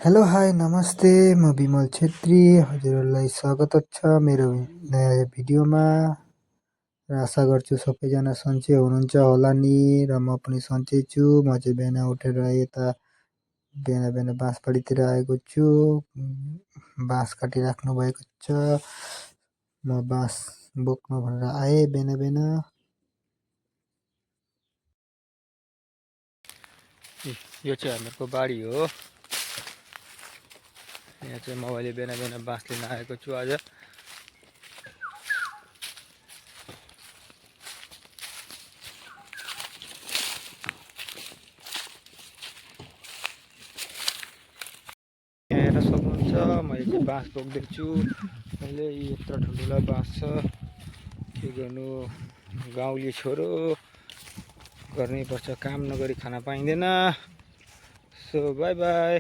Hello hi नमस्ते म विमल छेत्री हजुरहरूलाई स्वागत छ मेरो नयाँ भिडियोमा र आशा गर्छु सबैजना सन्चै हुनुहुन्छ होला नि र म पनि सन्चै छु। म चाहिँ बिहान उठेर यता बिहान बाँसबारीतिर आएको छु। बाँस काटिराख्नु भएको छ, म बाँस बोक्नु भनेर आएँ बिहान। यो चाहिँ हाम्रो बारी हो। यहाँ चाहिँ म अहिले बिहान बाँस लिन आएको छु। आज यहाँ हेर्न सक्नुहुन्छ मैले चाहिँ बाँस बोक्दैछु। अहिले यत्रो ठुल्ठुला बाँस छ, के गर्नु, गाउँले छोरो गर्नै पर्छ, काम नगरी खान पाइँदैन। So by by.